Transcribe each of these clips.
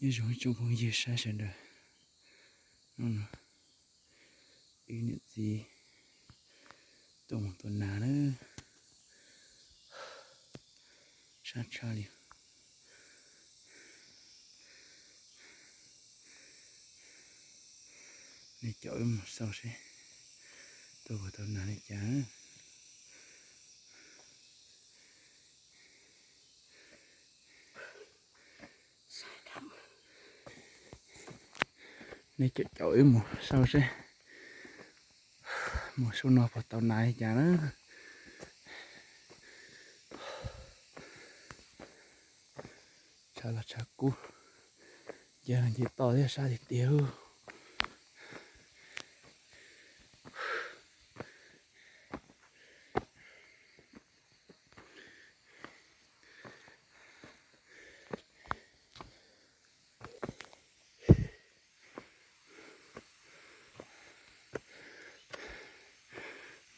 Nyob zoo ib tsoom phooj ywg sab sawv daws, hnub no wb niam txiv tuaj mus tau nas na, sab tshaj li. Nej caum wb mus xauj seb tuaj puas tau nas li cas. Nej caum caum wb mus xauj seb mus xub no puas tau nas li cas na. Tshav los tshav kub, nce los nce toj thiab, sab tiag tiag.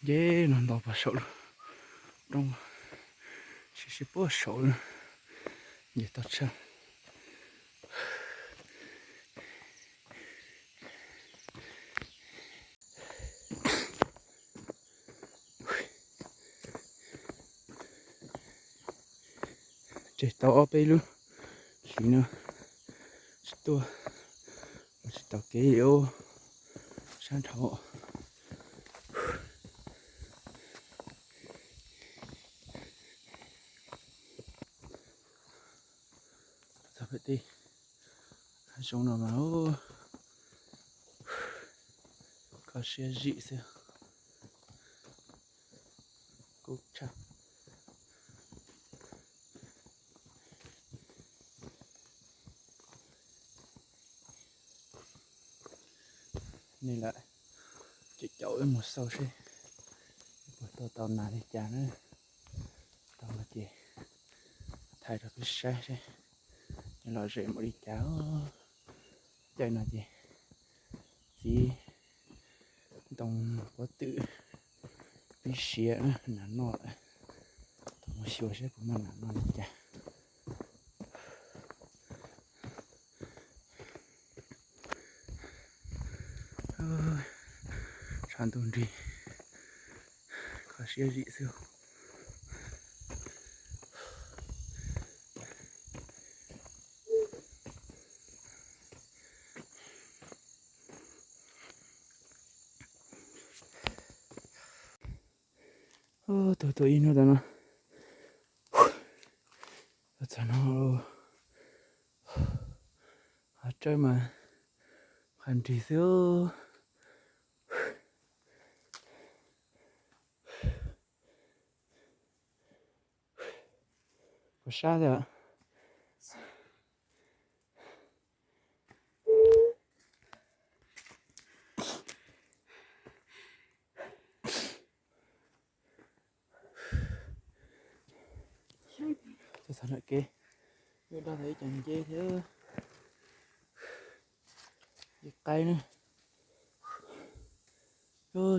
Nce no nto puag saum lub roob, sim sim puag saum, nce toj tshaj. Tseg tau ob peb lub hlis no tsis tuaj, mus tsis tau kev li os, sab nrhau. Txog pem tej hav zoov no mas kho siab zim xwb, kub tshaj. Nej lawm ces caum wb mus xauj seb puas tau tau nas li cas na. Tau no ces thaij rau peb saib seb lom zem npaum li cas. Caij no ces txiv ntoo pob twm pib siav nas noj lawm. Tau mus xyuas seb puas muaj nas noj li cas. Tshav ntuj nrig, kho siab zim xwb. Tuag tuag ib hnub tau no, txog no, hav tsawb mas qhov nrig xwb. Puas sab thiab? Txog nram kev, yuav dog tau ib co nce thiab. Nce qaib na.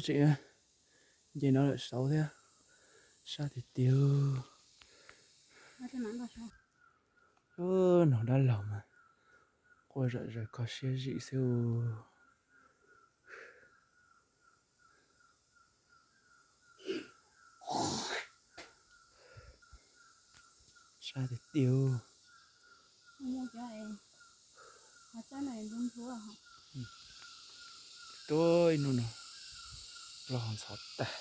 Tseem nce no lawm saud thiab. Sab tiag tiag. Nog dab laug mas quaj zom zaws kho siab zim xwb. Sab tiag tiag. Tuaj ib hnub no los ntxhov tag.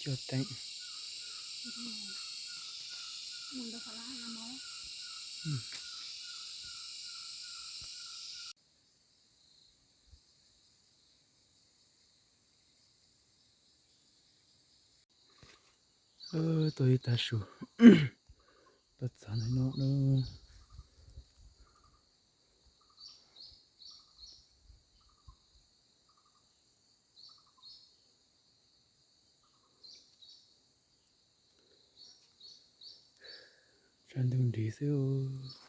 Cuag teeb. Tuaj ib tag su, tuaj txog ntawm no na. Tshav ntuj nrig xwb.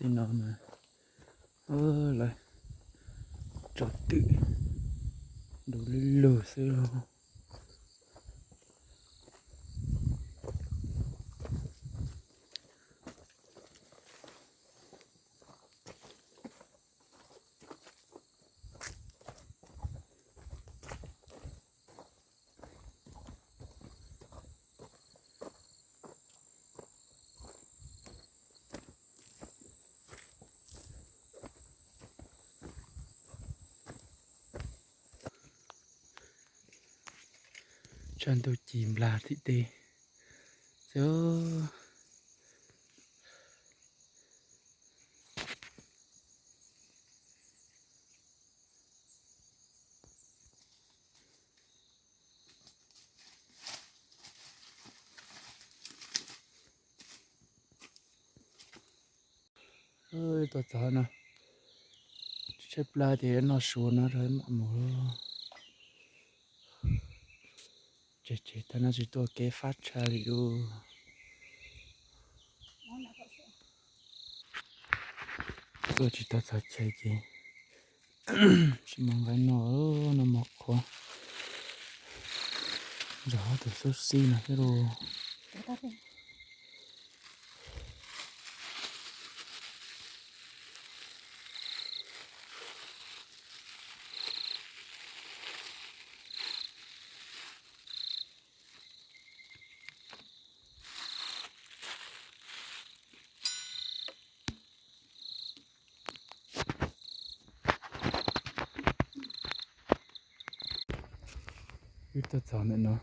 No mas lawv tso twm du lug lug xwb lauj. Tshav ntuj ci nplas tim teb xwb. Tuaj txog no, tshaib plab ces noj su no rau mam mus. Tseg tseg tag no tsis tuaj kev fab tshaj li lauj. Tuaj tsis tau txog chaw ces tsis muaj nqaij noj, noj mov qhuav zog tus xub xib no thiab lauj. Wb tuaj txog ntawm no,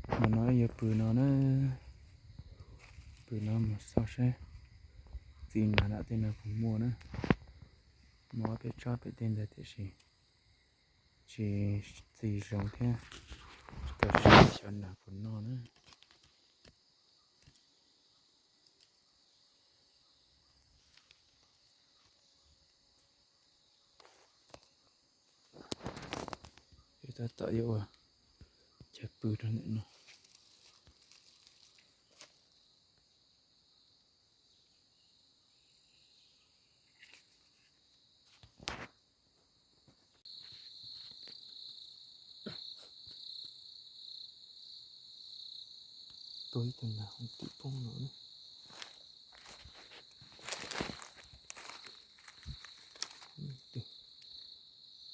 ntawm no wb yuav pw no na. Pw no mus xauj saib txiv nas dab tej no puas muaj na. Muaj ob peb tsob pem tej ntawd tiam sis tsis txi zoo thiab, tsis tau saib xyov nas puas noj na. Tab tom yuav ua chaw pw rau ntawm no. Tua ib tug nas hauv tim poob no na. Tus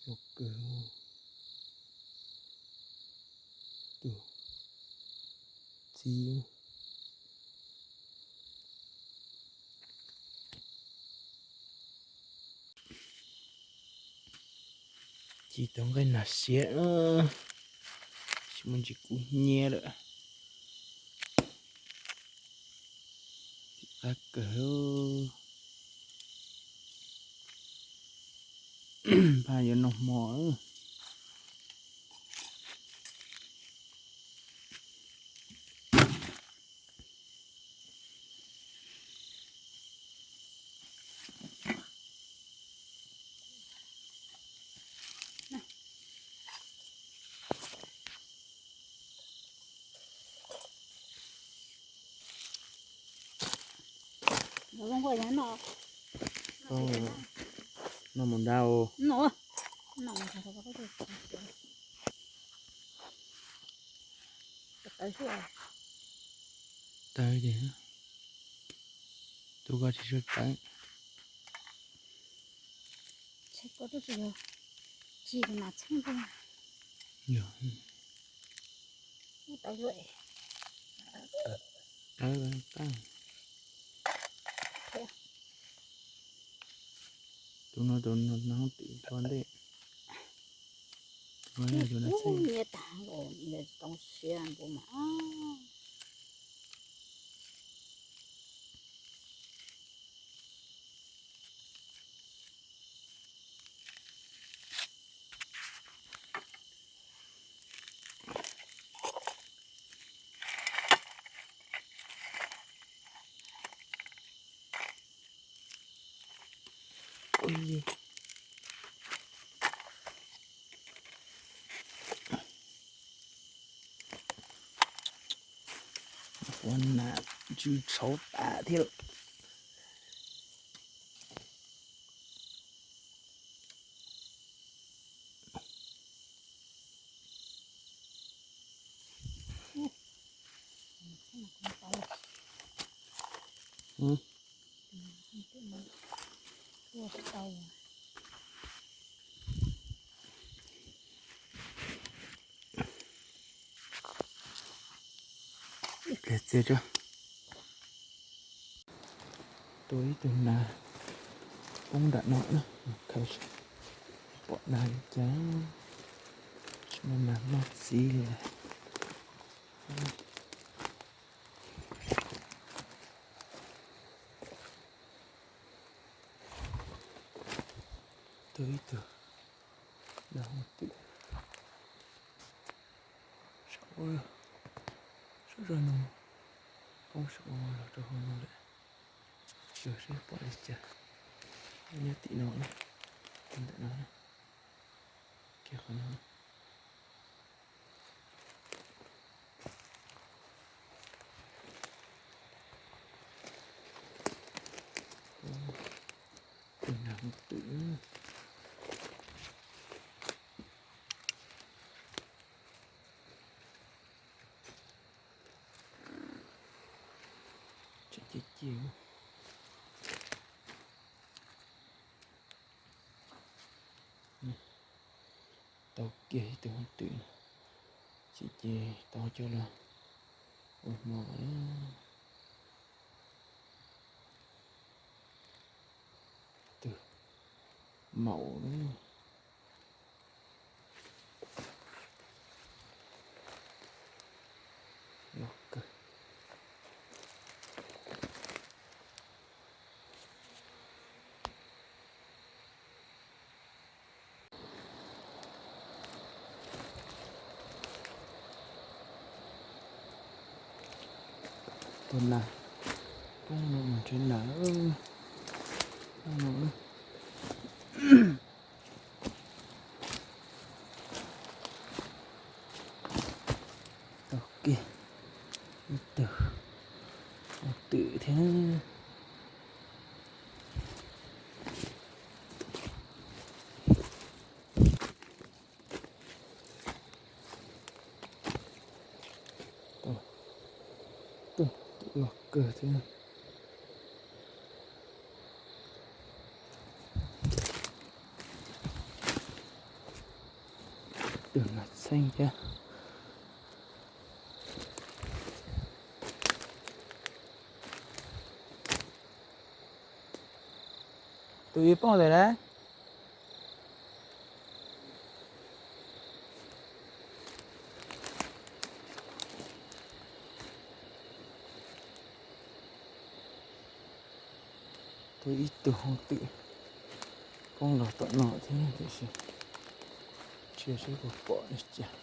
zoo kawg, tus txiv. Ci tau nqaij nas siav, tsis muaj ntsis kub hnyiab lawm. Txiv qab kawg, npaj yuav noj hmo. Noj mus nrad. Tawv ces, tus koj tsis tshua tawv. Yog. Tawv, tawv. Tus no, tus no tim ua ntej. Tus no yog tus no xwb. Nyiaj tag los tsis tau siav npaum mas. Ua nas tsw tshauv tas thiab lawm. Tua ib tug nas poob nram no na, khaws pom nas li cas, tsis muaj nas noj txiv li. Tua ib tug nas hooj twm saum, saum zaj no, poob saum los rau hauv no lawm. Xyuas seb pom li cas. Nyob tim no na, ntawm no, kiag qhov no. Tus nas hooj twm. Tseem ci ci. Tau kiag ib tug hooj twm, tseem ci tau coj los ua hmo. Tus maum. Loj kawg. Tus nas poob no mas ntshe nas. Tau kiag ib tug hooj twm thiab. Tus loj kawg thiab. Tus nas txheeb thiab. Tus ib poob ntawm na. Tua ib tug hooj twm poob los tom no thiab tiam sis ntsia seb puas pom li cas.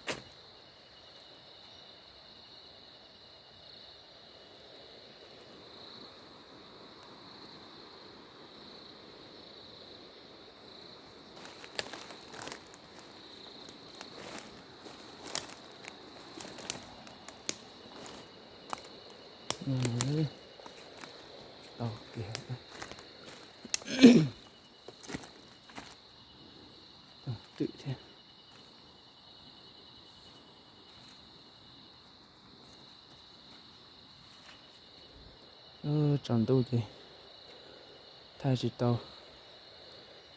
Tau kiag. Twm thiab. Tsaus ntuj ces thaij tsis tau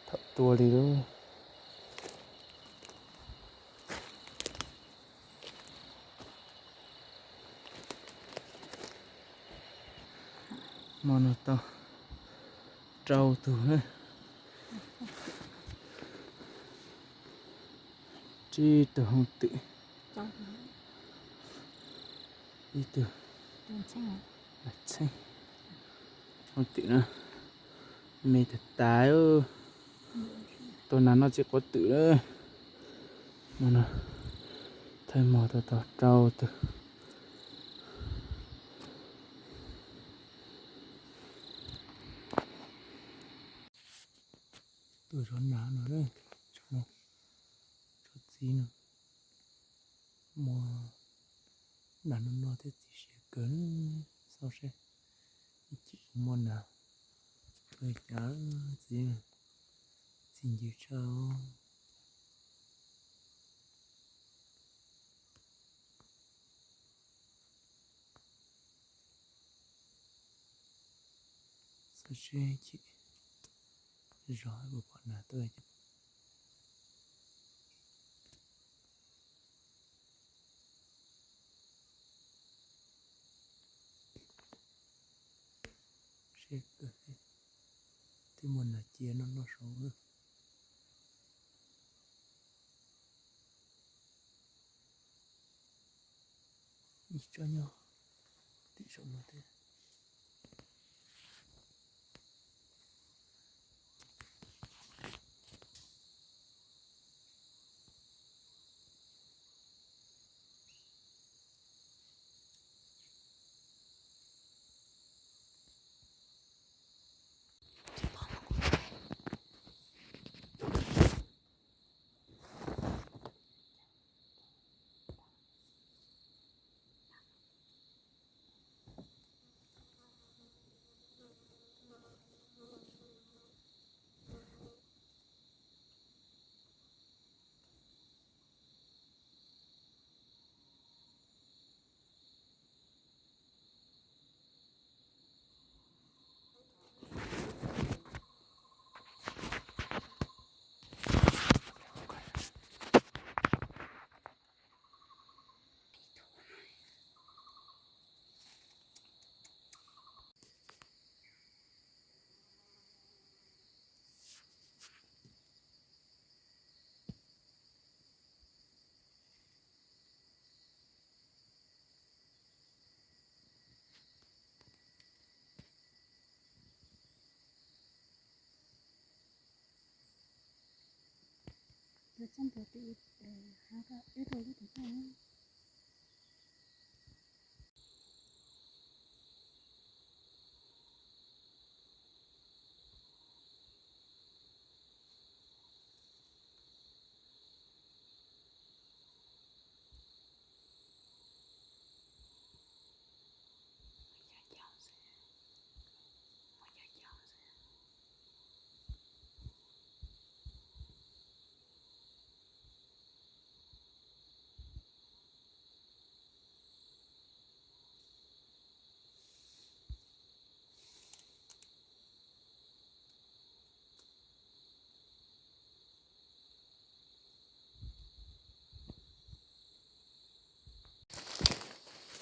thaum tua li lawm. Hmo no tau rau tug na. Tsib tug hooj twm, ib tug txheeb. Hooj twm na, me tag tas. Tua nas noj txiv quav twm na. Hmo no thaij hmo tau tau rau tug. Tua zov nas no, tsob txiv no, muaj nas noj noj thiab txiv siab kawg. Xauj seb ib chim muaj nas tua cas txiv, txiv ncw tshaj. Seb chim zog puas pom nas tuaj. Seb twb muaj nas cia noj noj saud. Ib tsob nyob tim saum no thiab.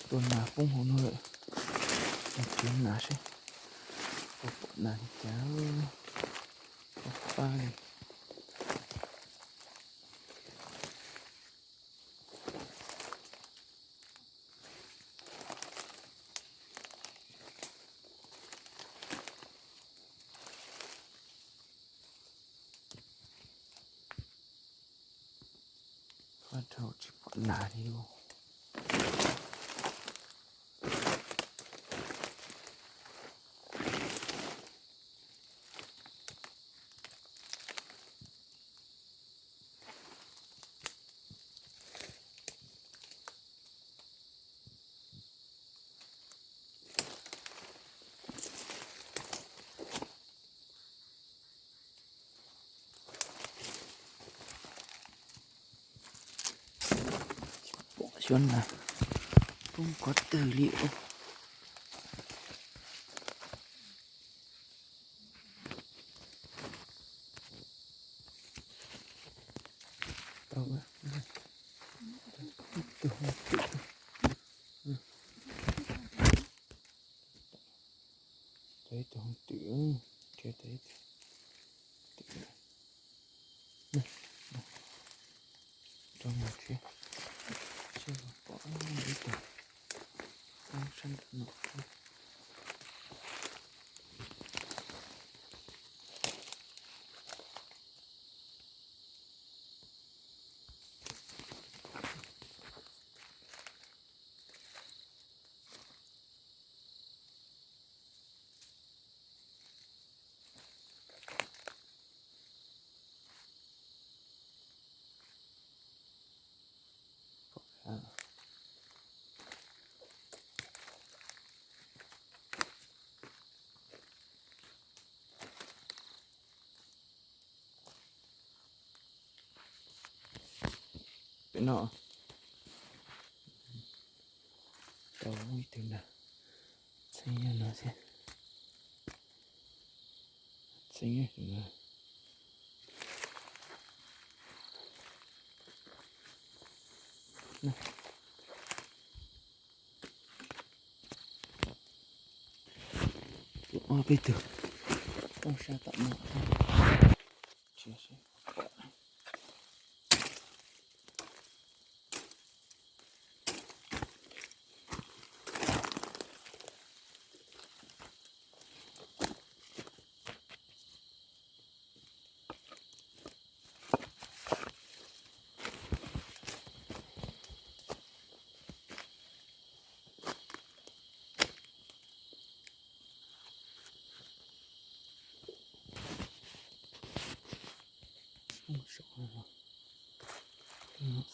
Tua nas poob hauv no lawm, txiav nas seb puas pom nas li cas, pab li. Faj dhau tsis pom nas li lauj. Pom xyov nas poob qhov twg li os. Tau, ib tug hooj twm, tau ib tug hooj twm, tau ib tug twm. Rau mus tsev, seb puas pom ib tug poob sab nraum no. Pem no tau ib tug ntag, txheeb yog no thiab. Teeb, ob peb tug poob sab tom no. Los kawg. Ib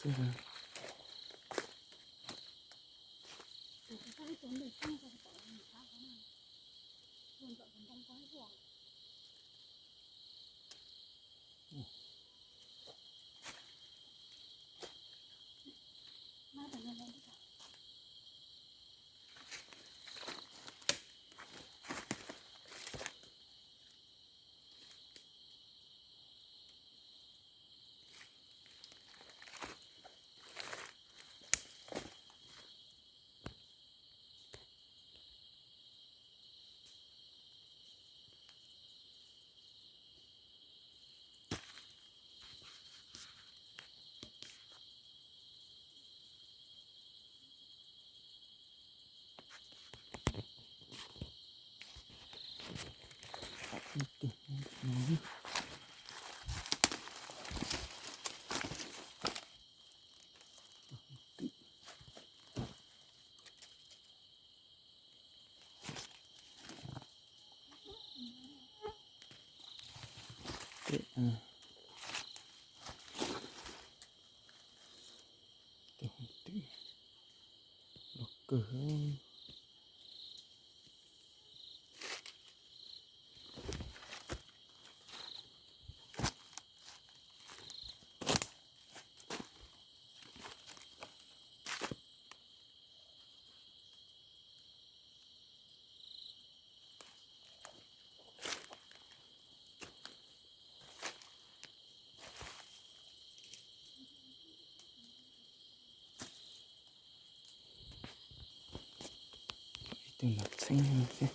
tug nas txheeb thiab,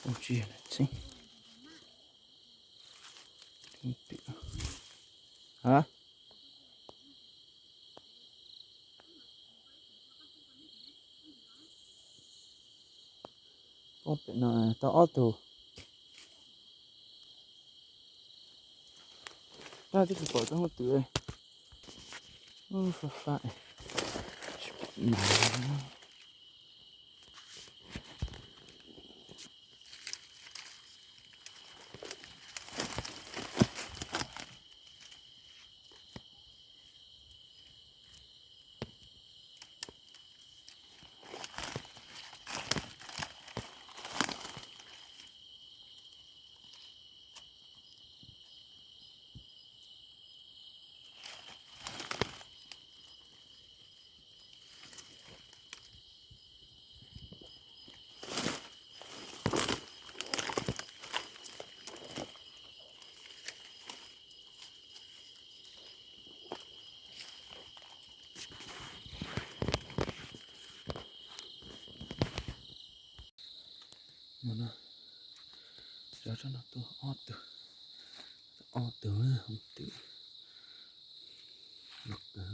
ua tsis yog nas txheeb. A, pem no tau ob tug. Twb tsis pom tau hauv twm. Fab fab. Mus no, cov tsob no tuaj ob tug, ob tug hauv twm. Los kawg.